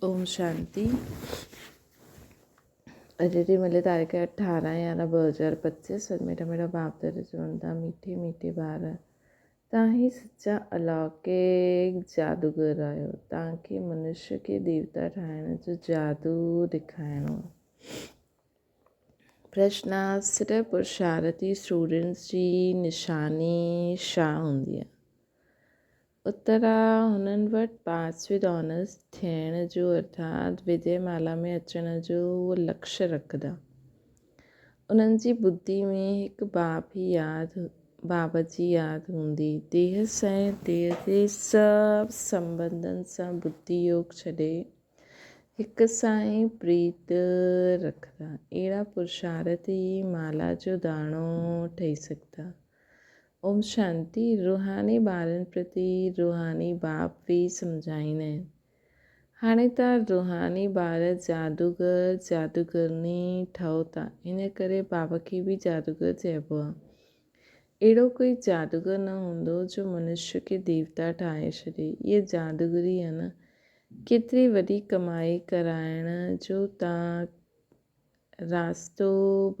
اوم شانتي. اڄ جي ملي تاريخ 18/11/2025 اڄ ميٺا ميٺا باپ دادا چون ٿا ميٺي ميٺي ٻار تان هي سچا الوڪڪ جادوگر آهيو تان کي منشي کي ديوتا ٺاهڻ جو جادو ڏيکارڻو آهي. پرشن صرف پرشارتي اسٽوڊنٽس جي نشاني ڇا هوندي آهي؟ اترا هنن وٽ پاس ود آنرس ٿيڻ جو ارٿات وجي مالا ۾ اچڻ جو لڪش رکندا. انهن جي ٻڌي ۾ هڪ باب ئي ياد باب جي ياد هوندي. ديهه سان ۽ ديهه جي سڀ سنٻنڌن سان ٻڌي يوگ ڇڏي هڪ سان ئي پريت رکندا. اهڙا پرشارٿ ئي مالا جو داڻو ٺهي سگهندا. اوم شانتي روحاني ٻارن پرتي روحاني باپ به سمجهائيندا آهن. هاڻي توهان روحاني ٻار جادوگر، جادوگرني ٺهو ٿا، ان ڪري باپ کي به جادوگر چئبو آهي. اهڙو ڪوئي جادوگر نه هوندو جو منشي کي ديوتا ٺاهي ڇڏي. هيء جادوگري آهي نه، ڪيتري وڏي ڪمائي ڪرائڻ جو توهان راستو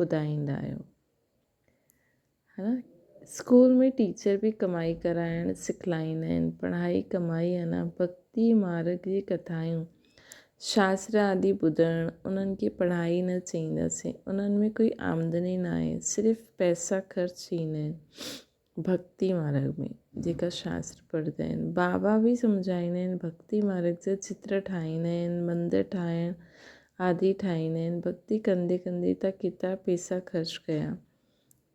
ٻڌائيندا آهيو. ها اسڪول ۾ ٽيچر به ڪمائي ڪرائڻ سکلائيندا آهن پڙهائي ڪمائي آهي نه ڀڳتي مارگ جي ڪٿايون شاستر آدي ٻڌڻ انهن کي پڙهائي نه چئينداسين انهن ۾ ڪوئي آمدني نه آهي صرف پئسا خرچ ٿيندا آهن ڀڳتي مارگ ۾ جيڪا شاستر پڙهندا آهن بابا به سمجهائيندا آهن ڀڳتي مارگ جا چتر ٺاهيندا آهن مندر ٺاهڻ آدي ٺاهيندا آهن ڀڳتي ڪندي ڪندي ته ڪيترا پئسا خرچ ڪيا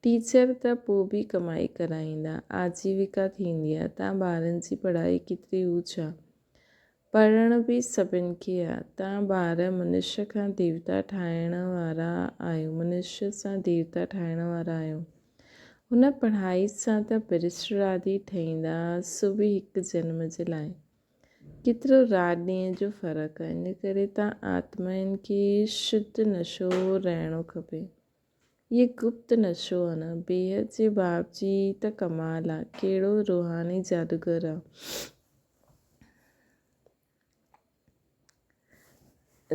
ٽيچر ته پوء به ڪمائي ڪرائيندا، آجيوڪا ٿيندي آ، تان ٻارن جي پڙهائي ڪيتري اوچ آ. پڙهڻ به سڀن کي آ. تان ٻار منش کان ديوتا ٺاهڻ وارا آهيو، منش سان ديوتا ٺاهڻ وارا آهيو. هن پڙهائي سان ته بئريسٽر آدي ٺهيندا، سو به هڪ جنم جي لاء. ڪيترو رات ڏينهن جو فرق آ. ان ڪري تان آتمائن کي شڌ نشو رهڻو کپي. هيء گپت نشو آ نه، بيحد جي باپ جي ته ڪمال آ، ڪهڙو روحاني جادوگر آ.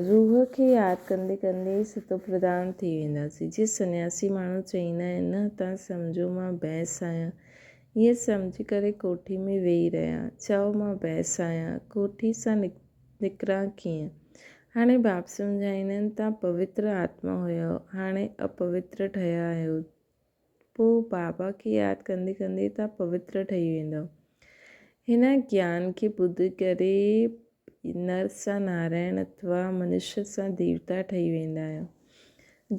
روح کي ياد ڪندي ڪندي ستو پرڌان ٿي وينداسين. جيئن سنياسي ماڻهو چئيندا آهن نه، تان سمجهو مان ڀينس آهيان. ائين سمجهي ڪري ڪوٺي ۾ ويهي رهيا. چئو مان ڀينس آهيان، ڪوٺي سان نڪران ڪيئن؟ هاڻي باپ سمجهائيندن تان پوتر آتما هيؤ، هاڻي اپوتر ٺهيا آهيو. پوء بابا کي ياد ڪندي ڪندي تان پوتر ٺهي ويندؤ. هن گيان کي ٻڌي ڪري نر سان نارائڻ اٿوا منشي سان ديوتا ٺهي ويندا آهيو.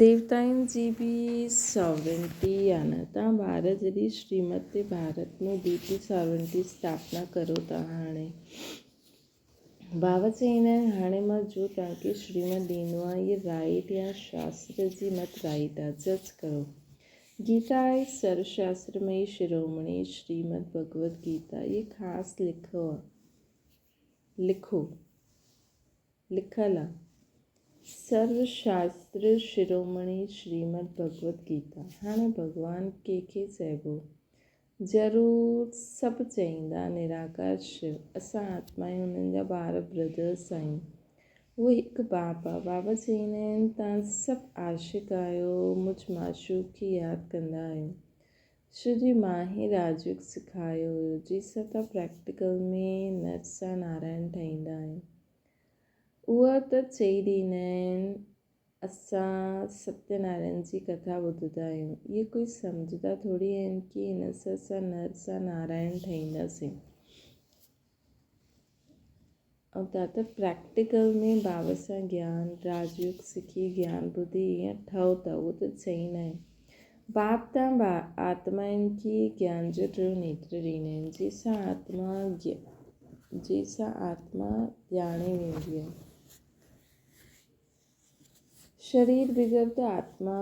ديوتائن جي به ساورنٽي آ نه. تان ٻار جڏهن شريمت تي ڀارت ۾ ڊيوٽي ساورنٽي اسٿاپنا ڪرو ٿا هاڻي بابا چئيندا آهن، هاڻي مان جو توهان کي شريمت ڏيندو آهيان، هيء رائيٽ يا شاستر جي مت رائيٽ آهي، جج ڪرو. گيتا آهي سرو شاسترمئي شرومڻي شريمد ڀڳوت گيتا، هيء خاص لکو آهي، لکو، لکيل آهي. سرو شاستر شرومڻي شريمد ڀڳوت گيتا. هاڻي ڀڳوان ڪنهن کي چئبو؟ ضرور سڀ چئيندا نراڪار شو اسان آتمائون انهن جا ٻار برادرس آهيون اهو هڪ باپ آ بابا چئيندا آهن توهان سڀ عاشق آهيو مجھ معشوق کي ياد ڪندا آهيو شو جي مان هي راجيوگ سکايو هيو جي سان توهان پريڪٽيڪل ۾ نر سان نارائڻ ٺهيندا آهيو اها ته چئي ڏيندا آهن اسان ستيه نارائڻ جي ڪٿا ٻڌندا آهيون. اهي ڪوئي سمجهندا ٿوري آهن ڪي هن سان اسان نر سان نارائڻ ٺهينداسين. ۽ تا ته پريڪٽيڪل ۾ بابا سان گيان، راجيوگ سکي، گيان ٻڌي ائين ٺهو ٿا اهو ته چئيندا آهن. باپ تان آتمائن کي گيان جو ٽيون نيتر ڏيندا آهن جنهن سان آتما جنهن سان آتما ڄاڻي ويندي آهي. شرير بغير ته آتما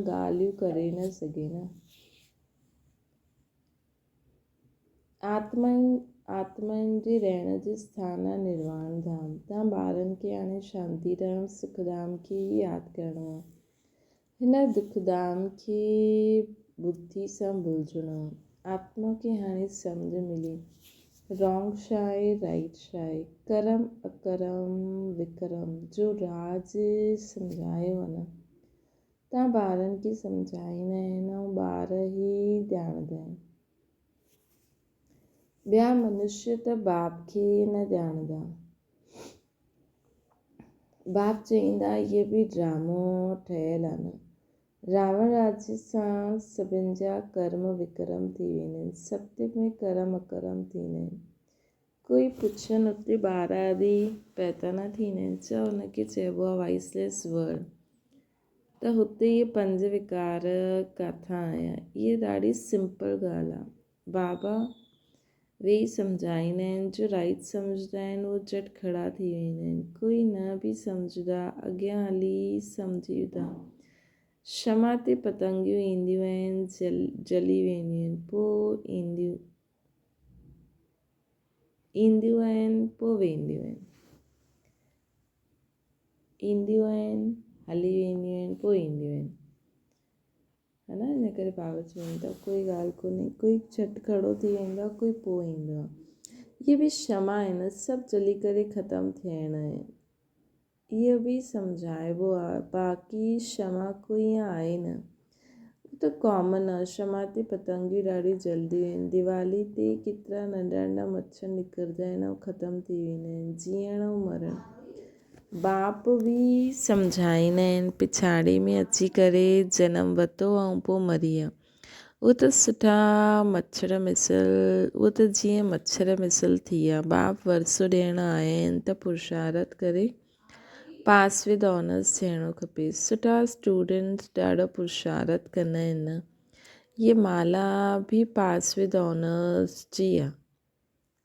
ڳالهيون ڪري نه سگهي نه. آتمائن آتمائن جي رهڻ جي اسٿان آهي نرواڻ ڌام. تان ٻارن کي هاڻي شانتي ڌام، سک ڌام کي ئي ياد ڪرڻو آهي. هن دک ڌام کي ٻڌي سان ڀلجڻو آهي. آتما کي هاڻي سمجهه ملي. رانگ ڇا آهي رائيٽ ڇا آهي. ڪرم اڪرم وڪرم جو راز سمجهايو آهي نه. تان ٻارن کي سمجهائيندا آهن ۽ ٻار ئي ڄاڻندا آهن. ٻيا منشيه ته باپ کي ئي نه ڄاڻندا. باپ چئيندا اهي به ڊرامو ٺهيل آ نه. راوڻ راجيه سان سڀن جا ڪرم وڪرم ٿي ويندا آهن. ستيگ ۾ ڪرم اڪرم ٿيندا آهن. ڪوئي پڇن اتي ٻار آدي پيدا نه ٿيندا آهن. چئو ان کي چئبو آ وائسليس ورڊ. ته هتي اهي پنج وڪار ڪاٿان آيا؟ اهي ڏاڍي سمپل ڳالهه آ. بابا ويهي سمجهائيندا آهن، جو رائيٽ سمجهندا آهن اهو جهٽ کڙا ٿي ويندا آهن، ڪوئي نه به سمجهندا اڳيان هلي سمجهي ويندا. شمع تي پتنگيون اينديون آهن جلي وينديون آهن پوء اينديون اينديون آهن پوء وينديون آهن. اينديون آهن هلي وينديون آهن پوء اينديون آهن. ها نه ان ڪري بابا چون ٿا ڪوئي ڳالهه ڪونهي ڪوئي جهٽ کڙو ٿي ويندو آهي ڪوئي پوء ايندو آهي اهي به شمع آهن سڀ جلي ڪري ختم ٿيڻا آهن اهو به سمجهائبو آهي باقي شمع ڪوئي ائين آهي نه هو ته ڪامن آهي شمع تي پتنگيون ڏاڍي جلديون آهن ديوالي تي ڪيترا ننڍا ننڍا مڇر نڪرندا آهن ۽ ختم ٿي ويندا آهن جيئڻ ۽ مرڻ باپ به سمجهائيندا آهن، پڇاڙي ۾ اچي ڪري جنم ورتو ۽ پوء مري ويا. اهي ته سٺا مڇر مثل، اهي ته جيئن مڇر مثل ٿي ويا. باپ ورثو ڏيڻ آيا آهن ته پرشارت ڪري پاس ود آنرز ٿيڻو کپي. سٺا اسٽوڊنٽس ڏاڍو پرشارت ڪندا آهن نه. هيء مالا به پاس ود آنرز جي آهي.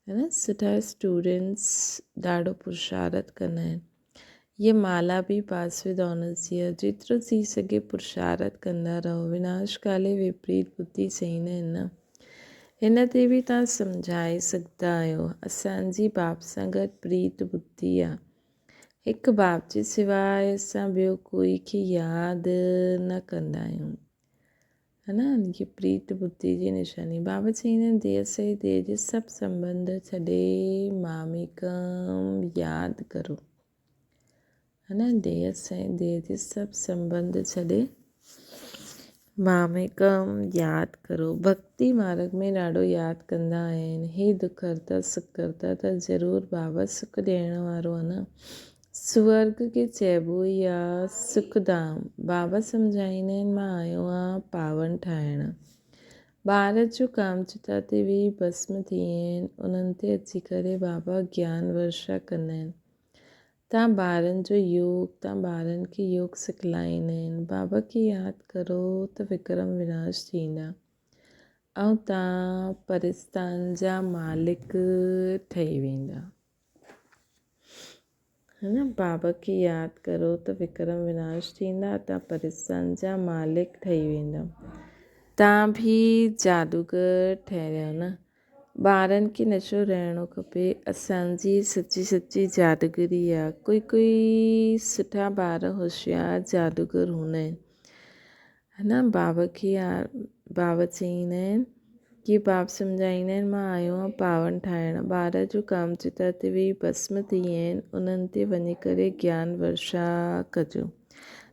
ها نه سٺا اسٽوڊنٽس ڏاڍو پرشارت ڪندا آهن هيء مالا به پاس ود آنرز جي آهي جيترو ٿي سگهي پرشارت ڪندا رهو وناش ڪالي وپريت ٻڌي چئيندا آهن نه هن تي به توهان سمجهائي سگهندا آهيو اسانجي باپ سان گڏ پريت ٻڌي آهي هڪ باپ جي سواء اسان ٻيو ڪوئي کي ياد نه ڪندا آهيون ها نه هي پريت ٻڌي جي نشاني. بابا چئيندا آهن ديهه سهي ديهه جي سڀ سنٻنڌ ڇڏي ماميڪم ياد ڪرو. ها نه ديهه سهي ديهه جي سڀ سنٻنڌ ڇڏي ماميڪم ياد ڪرو. ڀڳتي مارڳ ۾ ڏاڍو ياد ڪندا آهن. هي دک هرتا سک ڪرتا ته ضرور بابا سک ڏيڻ وارو آهي نه. سورڳ کي چئبو ئي آ سک ڌام. بابا سمجهائيندا آهن مان آيو آهيان پاون ٺاهڻ. ٻار جو ڪام چتا تي ويهي ڀسم ٿي آهن انهن تي اچي ڪري بابا گيان ورشا ڪندا آهن. تان ٻارن جو يوگ تان ٻارن کي يوگ سکلائيندا آهن. بابا کي ياد ڪرو ته وڪرم وناش ٿيندا ۽ تان پرستان جا مالڪ ٺهي ويندا. ها نه بابا کي ياد ڪرو ته وڪرم وناش ٿيندا تان پرستان جا مالڪ ٺهي ويندا. تان به جادوگر ٺهريو نه. ٻارن کي نشو رهڻو کپي. اسان جي سچي سچي جادوگري آ. ڪوئي ڪوئي سٺا ٻار هوشيار جادوگر هوندا آهن. ها نه بابا کي بابا چئيندا آهن ڪي باب سمجهائيندا آهن مان آيو آهيان پاون ٺاهڻ ٻار جو ڪام چتا تي ويهي ڀسم ٿي ويا آهن انهن تي وڃي ڪري گيان ورشا ڪجو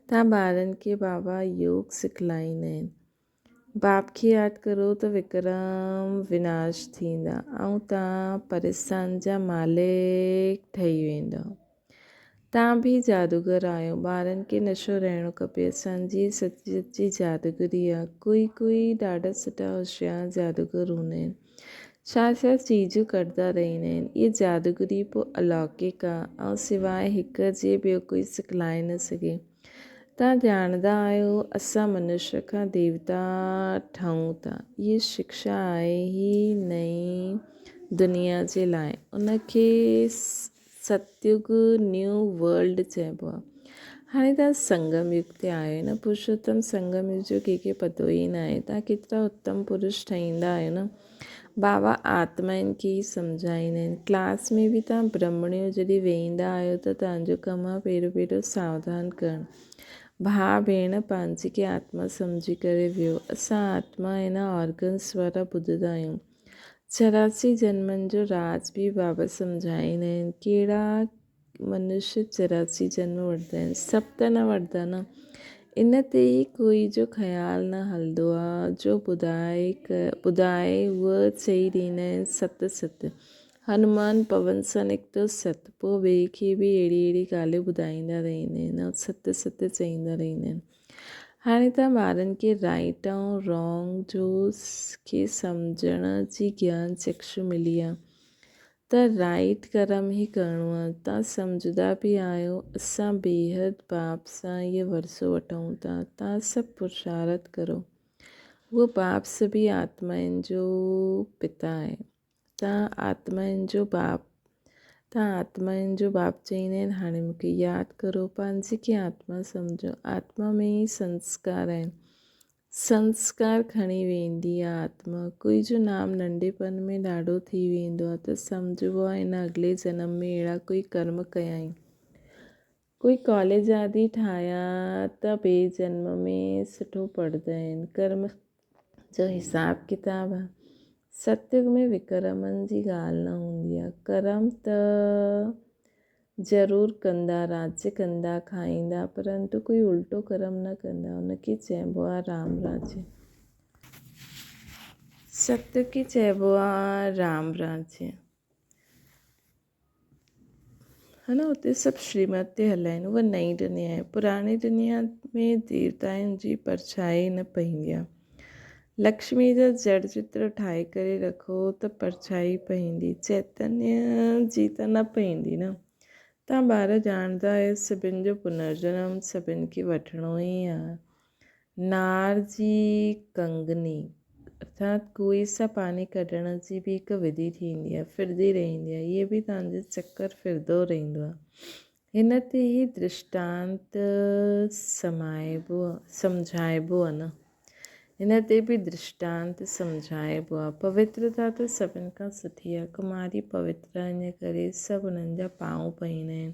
تان ٻارن کي بابا يوگ سکلائيندا آهن باپ کي ياد ڪرو ته وڪرم وناش ٿيندا ۽ تان پرستان جا مالڪ ٺهي ويندؤ تان به جادوگر آهيو. ٻارن کي نشو رهڻو کپي. اسان جي سچي سچي جادوگري آ. ڪوئي ڪوئي ڏاڍا سٺا هوشيار جادوگر هوندا آهن. ڇا ڇا چيزون ڪڍندا رهندا آهن. اها جادوگري پوء الوڪڪ آ ۽ سواء هڪ جي ٻيو ڪوئي سکلائي نه سگهي. تان ڄاڻندا آهيو اسان منشيه کان ديوتا ٺهون ٿا. اها شڪشا آهي ئي نئين دنيا جي لاء. ان کي ستيگ نيو ورلڊ چئبو آهي. هاڻي توهان سنگم يگ تي آهيو نه پرشوتم سنگم يگ جو ڪنهن کي پتو ئي نه آهي توهان ڪيترا اتم پرش ٺهيندا آهيو نه بابا آتمائن کي ئي سمجهائيندا آهن ڪلاس ۾ به توهان برهمڻيو جڏهن ويهندا آهيو ته توهان جو ڪم آهي پهريون پهريون ساوڌان ڪرڻ ڀاء ڀيڻ پنهنجي کي آتما سمجهي ڪري ويهو اسان آتما هن آرگنس وارا ٻڌندا آهيون. 84 جنمن جو راز به بابا سمجهائيندا آهن. ڪهڙا منشيه 84 جنم وٺندا آهن؟ سڀ ته نه وٺندا نه. ان تي ئي ڪوئي جو خيال نه هلندو آ. جو ٻڌائي ٻڌائي اهو چئي ڏيندا آهن ست ست. هنومان پون سان نڪتو ست. پوء ٻئي کي به اهڙي اهڙي ڳالهيون ٻڌائيندا رهندا آهن ۽ ست ست چئيندا رهندا آهن. هاڻي توهان ٻارن کي رائيٽ ۽ رانگ جو کي سمجهڻ جي گيان چڪشو ملي آ ته رائيٽ ڪرم ئي ڪرڻو آ. توهان سمجهدا به آهيو اسان بيحد باپ سان اهي ورثو وٺون ٿا. توهان سڀ پرشارت ڪرو. اهو باپ سڀئي آتمائن جو پتا آهي. تان آتمائن جو باپ تان آتمائن جو باپ چئيندا آهن هاڻي مون کي ياد ڪرو پنهنجي کي آتما سمجهو آتما ۾ ئي سنسڪار آهن سنسڪار کڻي ويندي آهي آتما ڪوئي جو نام ننڍپڻ ۾ ڏاڍو ٿي ويندو آهي ته سمجهبو آهي هن اڳلي جنم ۾ اهڙا ڪوئي ڪرم ڪيائين ڪوئي ڪاليج آدي ٺاهيا ته ٻئي جنم ۾ سٺو پڙهندا آهن ڪرم جو حساب ڪتاب آ. ستيگ ۾ وڪرمن جي ڳالهه نه هوندي آ. ڪرم ته ضرور ڪندا، راڄ ڪندا، کائيندا، پرنتو ڪوئي الٽو ڪرم نه ڪندا. ان کي چئبو آ رام راڄ. ستيگ کي چئبو آ رام راڄ. ها نه اتي سڀ شريمت تي هلائين اها نئين دنيا آهي پراڻي دنيا ۾ ديوتائن جي پرڇائي نه پوندي آهي لڪشمي جا جڙ چتر ٺاهي ڪري رکو ته پرڇائي پوندي چيتنيه جي ته نه پوندي نه تان ٻار ڄاڻندا آهيو سڀن جو پنرجنم سڀن کي وٺڻو ئي آهي نار جي ڪنگني ارٿات ڪوئي سان پاڻي ڪڍڻ جي به هڪ وڌي ٿيندي آهي، ڦرندي رهندي آهي. هيء به توهان جو چڪر ڦرندو رهندو آهي. هن تي هي درشٽانت سمائبو سمجهائبو آهي نه. هن تي به درشٽانت سمجهائبو آهي. پوترتا ته سڀن کان سٺي آهي. ڪماري پوتر آهي ان ڪري سڀ انهن جا پانء پئيندا آهن.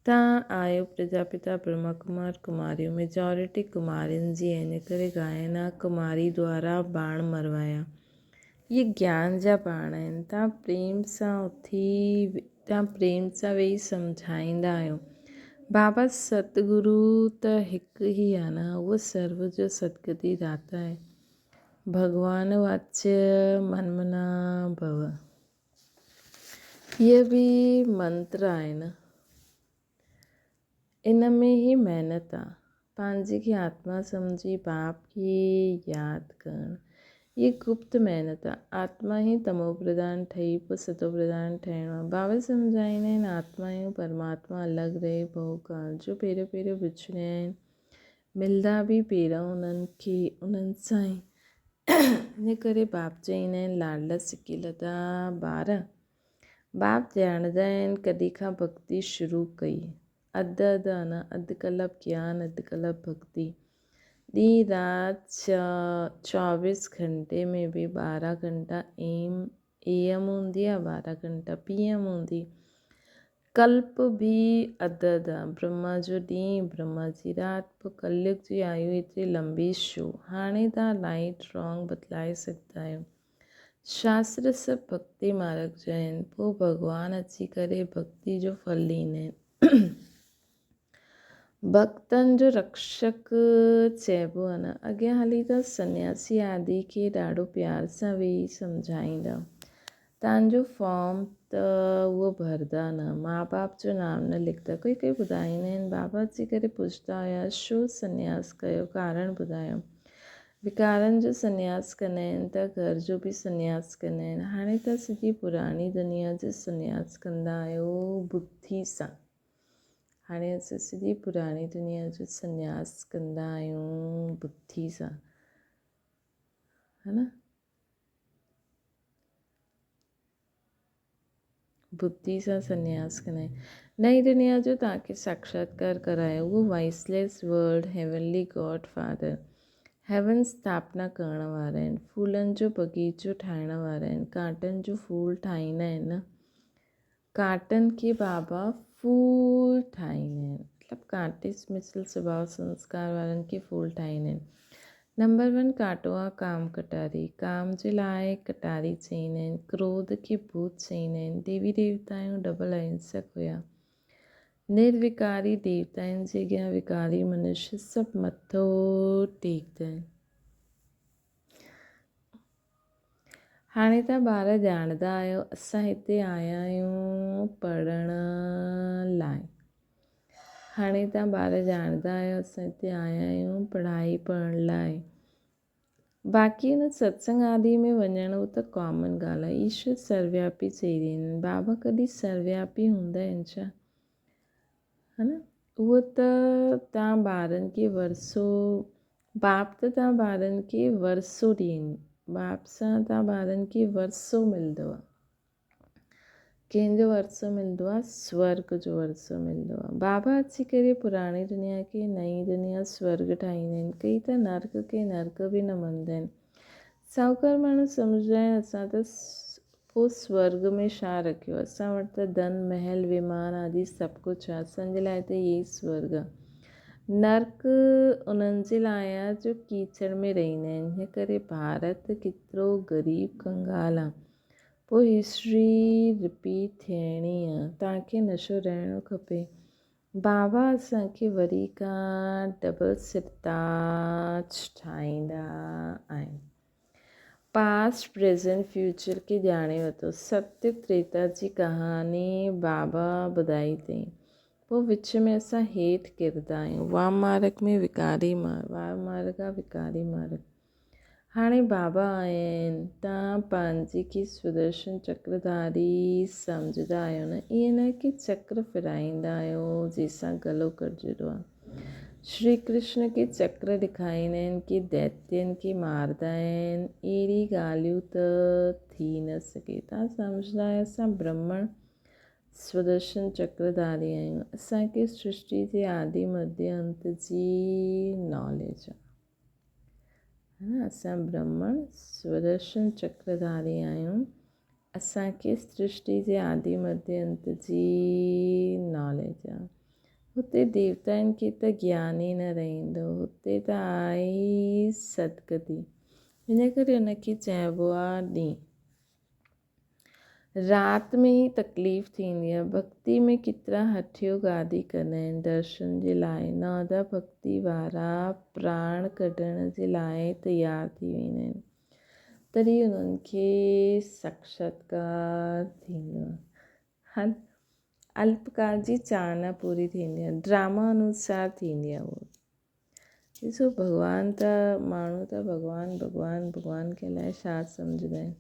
تان آيو پرجاپتا برهما ڪمار ڪماريون ميجارٽي ڪمارين جي ان ڪري گائنا ڪماري دوارا باڻ مروايا اهي گيان جا باڻ آهن تان پريم سان اٿي تان پريم سان ويهي سمجهائيندا آهيو بابا ستگرو ته هڪ ئي آهي نه اهو سرو جو ستگتي داتا آهي ڀڳوان واچ منمنا ڀو. اهي به منتر آهن. ان ۾ ئي محنت آ. پنهنجي کي آتما سمجهي باپ کي ياد ڪرڻ. هيء گپت محنت آ. آتما ئي تمو پرڌان ٺهي پوء ستو پرڌان ٺهڻو آ. بابا سمجهائيندا آهن آتما ۽ پرماتما الڳ رهي ڀؤ ڪال جو پهريون پهريون وڇڙيا آهن. ملدا به پهريون انهن کي انهن سان ئي. ان ڪري باپ چئيندا آهن لاڏلا سڪي لڌا ٻار. باپ ڄاڻندا آهن ڪڏهن کان ڀڳتي شروع ڪئي. اڌ اڌ آنا، اڌ ڪلپ گيان، اڌ ڪلپ ڀڳتي. ڏينهن رات 24 گهنٽي ۾ به 12 گهنٽا ايم اي ايم هوندي آهي 12 گهنٽا پي ايم هوندي. ڪلپ به اڌ اڌ آ، برهما جو ڏينهن، برهما جي رات، پوء ڪليگ جي آيو ايتري لنبي ڇو؟ هاڻي توهان رائيٽ رانگ بتلائي سگهندا آهيو. شاستر سڀ ڀڳتي مارگ جا آهن، پوء ڀڳوان اچي ڪري ڀڳتي جو ڦل ڏيندا آهن. ڀڳتن جو رڪشڪ چئبو آ نه. اڳيان هلي ته سنياسي آدي کي ڏاڍو پيار سان ويهي سمجهائيندا. تان جو فارم ته اهو ڀردا نه، ماء باپ جو نام نه لکندا. ڪوئي ڪوئي ٻڌائيندا آهن، بابا اچي ڪري پڇندا هيا، ڇو سنياس ڪيو، ڪارڻ ٻڌايو. وڪارن جو سنياس ڪندا آهن ته گهر جو به سنياس ڪندا آهن. هاڻي ته سڄي پراڻي دنيا جو سنياس ڪندا آهيو ٻڌي سان. هاڻي اسين سڄي پراڻي دنيا جو سنياس ڪندا آهيون ٻڌي سان. ها نه؟ ٻڌي سان سنياس ڪندا آهيون. نئين دنيا جو توهان کي ساڪشاتڪار ڪرايو اهو voiceless world heavenly God father heaven اسٿاپنا ڪرڻ وارا آهن. ڦولن جو بغيچو ٺاهڻ وارا آهن. ڪانٽن جو ڦول ٺاهيندا آهن نه. ڪانٽن کي بابا ڦول ٺاهيندا آهن. مطلب ڪانٽي مثل سڀاء سنسڪار وارن کي ڦول ٺاهيندا آهن. نمبر ون ڪاٽو آ ڪام ڪٽاري. ڪام جي لاء ڪٽاري چئيندا آهن. ڪروڌ کي ڀوت چئيندا آهن. ديوي ديوتائون ڊبل اهنسڪ هيا. نروڪاري ديوتائن جي اڳيان وڪاري منشي سڀ مٿو ٽيڪندا آهن. هاڻي توهان ٻار ڄاڻندا آهيو اسان هتي آيا آهيون پڙهڻ لاء. هاڻي توهان ٻار ڄاڻندا آهيو اسان هتي آيا آهيون پڙهائي پڙهڻ لاء. باقي ان ستسنگ آدي ۾ وڃڻ اهو ته ڪامن ڳالهه آهي. ايشور سروياپي چئي رهيا آهن. بابا ڪڏهن سروياپي هوندا آهن ڇا؟ ها نه اهو ته توهان ٻارن کي ورثو باپ ته توهان ٻارن کي ورثو ڏين باپ سان توهان ٻارن کي ورثو ملندو آهي. ڪنهن جو ورثو ملندو آهي؟ سورڳ جو ورثو ملندو آهي. بابا اچي ڪري پراڻي دنيا کي نئين دنيا سورڳ ٺاهيندا آهن. ڪي ته نرڪ کي نرڪ به نه مڃندا آهن. ساهوڪار ماڻهو سمجهندا آهن اسان ته پوء سورڳ ۾ ڇا رکيو؟ اسان وٽ ته ڌن، محل، ومان آدي سڀ ڪجهه آهي. اسان جي لاء ته اهي ئي سورڳ آهي. نرڪ انهن جي لاء آهي جو ڪيچڙ ۾ رهندا آهن. ان ڪري ڀارت ڪيترو غريب ڪنگال آهي. پوء هسٽري رپيٽ ٿيڻي آ. توهان کي نشو رهڻو کپي. بابا اسان کي وري کان ڊبل سرتاج ٺاهيندا آهن. پاسٽ پريزنٽ فيوچر کي ڄاڻي ورتو. ستيگ تريتا جي ڪهاڻي بابا ٻڌائي اٿئي. پوء وچ ۾ اسان هيٺ ڪردا آهيون. وام مارگ ۾ وڪاري مارگ. وام مارگ آ وڪاري مارگ. هاڻي بابا آيا آهن، توهان پنهنجي کي سدرشن چڪرڌاري سمجهندا آهيو نه؟ ائين نه ڪي چڪر ڦيرائيندا آهيو جنهن سان گلو ڪٽجندو آهي. شري ڪرشن کي چڪر ڏيکاريندا آهن ڪي دئتين کي ماردا آهن، اهڙي ڳالهيون ته ٿي نه سگهي. توهان سمجهندا آهيو اسان برهمڻ سدرشن چڪرڌاري آهيون، اسان کي سرشٽي جي آدي مڌيه انت جي ناليج آهي. اسان برهمڻ سودرشن چڪرڌاري آهيون. اسان کي سرشٽي جي آدي مڌيه انت جي ناليج آهي. هتي ديوتائن کي ته گيان ئي نه رهندو. هتي ته آهي ئي سدگتي. ان ڪري ان کي چئبو آهي ڏينهن. رات ۾ ئي تڪليف ٿيندي آهي. ڀڳتي ۾ ڪيترا هٺيو گادي ڪندا آهن درشن جي لاء. نودا ڀڳتي وارا پراڻ ڪڍڻ جي لاء تيار ٿي ويندا آهن. تڏهن انهن کي ساڪشاتڪار ٿيندو آهي. الپڪال جي چاهنا پوري ٿيندي آهي. ڊراما انوسار ٿيندي آهي اهو. ڏسو ڀڳوان ته ماڻهو ته ڀڳوان ڀڳوان ڀڳوان کي الائي ڇا سمجهندا آهن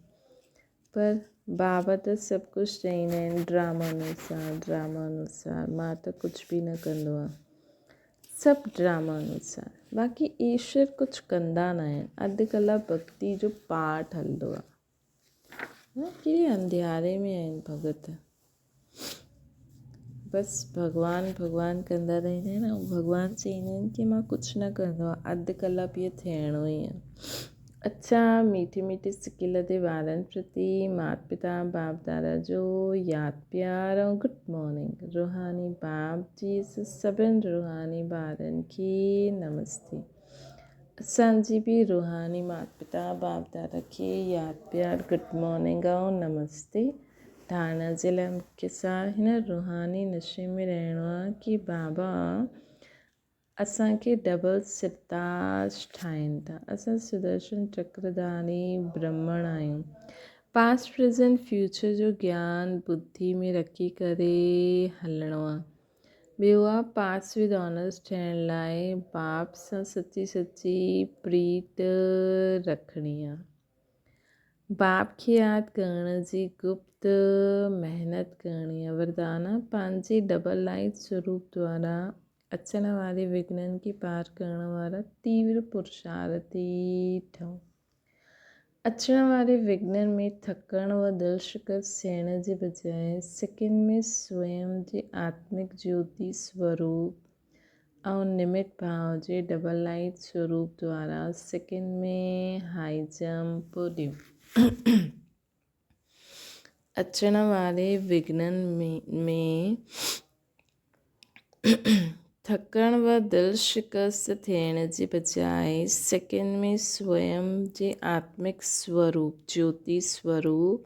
پر بابا ته سڀ ڪجهه چئيندا آهن ڊراما انوسار ڊراما انوسار مان ته ڪجهه به نه ڪندو آهيان سڀ ڊراما انوسار باقي ايشور ڪجهه ڪندا نه آهن اڌ ڪلاڪ ڀڳتي جو پاٺ هلندو آهي ڪهڙي انڌياري ۾ آهن ڀڳت. بس ڀڳوان ڀڳوان ڪندا رهندا آهن ۽ ڀڳوان چئيندا آهن ڪي مان ڪجهه نه ڪندو آهيان اڌ ڪلاڪ اهو ٿيڻو ئي آهي. اڇا ميٺي ميٺي سڪيلڌي ٻارن پرتي مات پتا باپ دادا جو ياد پيار ۽ گڊ مارننگ روحاني باپ جي سڀن روحاني ٻارن کي نمستي. اسان جي به روحاني مات پتا باپ دادا کي ياد پيار گڊ مارننگ ۽ نمستي ڌارڻا جي لاء مکيه سار هن روحاني نشي ۾ رهڻو آهي ڪي بابا اسان کي ڊبل سرتاج ٺاهين ٿا اسان سدرشن چڪرڌاري برهمڻ آهيون پاسٽ پريزنٽ فيوچر جو گيان ٻڌي ۾ رکي ڪري هلڻو آهي ٻيو آ پاس ود آنرس ٺهڻ لاء باپ سان سچي سچي پريت رکڻي آ. باپ کي ياد ڪرڻ جي گپت محنت ڪرڻي آ. وردان آ پنهنجي ڊبل لائيٽ سوروپ دوارا اچڻ واري وگهنن کي پار ڪرڻ وارا تيور پرشارٿي ٺهو. اچڻ واري وگهنن ۾ ٿڪڻ و دل شڪست ٿيڻ جي بجاء سکن ۾ سوئم جي آتمڪ جيوتي سوروپ ۽ نمت ڀاو جي ڊبل لائيٽ سوروپ دوارا سکن ۾ هائي جمپ ڏيون. اچڻ واري وگهنن ۾ ٿڪڻ و دل شڪست ٿيڻ جي بجاء سيڪنڊ ۾ سويم جي آتمڪ سوروپ، جيوتي سوروپ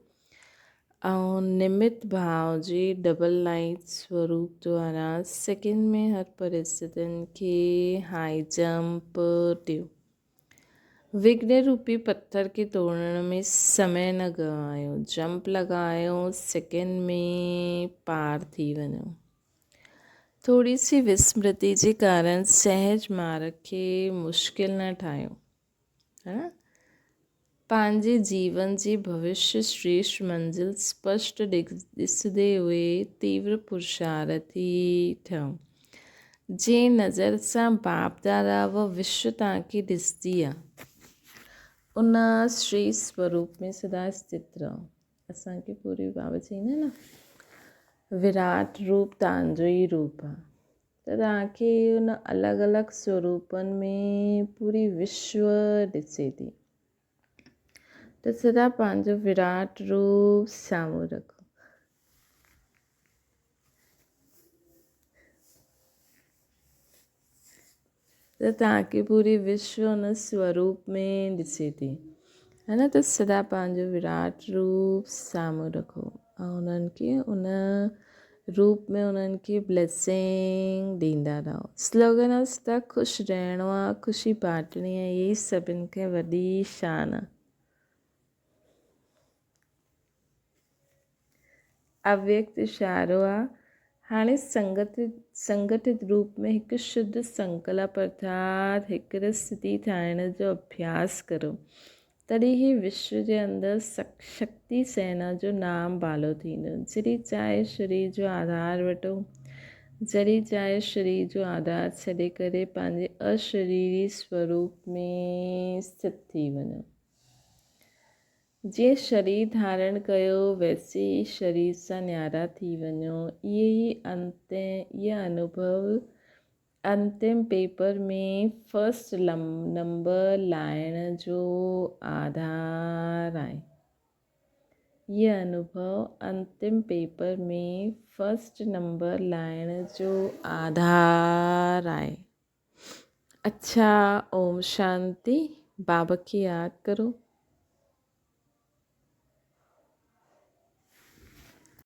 ۽ نمت ڀاء جي ڊبل لائيٽ سوروپ دوارا سيڪنڊ ۾ هر پرستتين کي هائي جمپ ڏيو. وگهن روپي پٿر کي توڙڻ ۾ سمي نه گنوايو، جمپ لڳايو سيڪنڊ ۾ پار ٿي وڃو. ٿوري سي وسمرتي جي ڪارڻ سهج مارڳ کي مشڪل نه ٺاهيو. پنهنجي جيون جي ڀوشيه شريشٺ منزل سپشٽ ڏسندي هوئي تيور پرشارٿي ٺهو. جنهن نظر سان باپ دادا و وشو توهان کي ڏسندي آ، ان شريشٺ سوروپ ۾ سدا اسٿت رهو. اسان کي پوري بابا چئيندا نه وراٽ روپ توهان جو ئي روپ آ ته توهان کي ان الڳ الڳ سوروپن ۾ پوري وشو ڏسي ٿي ته سدا پنهنجو وراٽ روپ سامهون رکو. ته توهان کي پوري وشو ان سوروپ ۾ ڏسي ٿي ها نه ته سدا پنهنجو وراٽ روپ سامهون رکو ۽ انهن کي ان روپ ۾ انهن کي بليسنگ ڏيندا رهو. سلوگن آهي سدا خوش رهڻو آهي خوشي بانٽڻي آهي اها ئي سڀن کان وڏي شان آهي. اويڪت اشارو آ. هاڻي سنگٺت روپ ۾ هڪ شڌ سنڪلپ ارٿات هڪ اسٿتي ٺاهڻ جو اڀياس ڪرو. تڏهن ئي وشو جي اندر شڪتي سينا جو نام بالو ٿيندو. جڏهن چاهي شرير جو آڌار وٺو، جڏهن چاهي شرير جو آڌار ڇڏي ڪري پنهنجي اشريري سوروپ ۾ اسٿت ٿي وڃو. جيئن شرير ڌارڻ ڪيو، ويسي ئي شرير سان نيارا ٿي وڃو. اهي ئي اهي انوڀو انتم پيپر ۾ فرسٽ نمبر لائڻ جو آڌار آهي. اهي انوڀو انتم پيپر ۾ فرسٽ نمبر لائڻ جو آڌار آهي. اڇا اوم شانتي. بابا کي ياد ڪرو.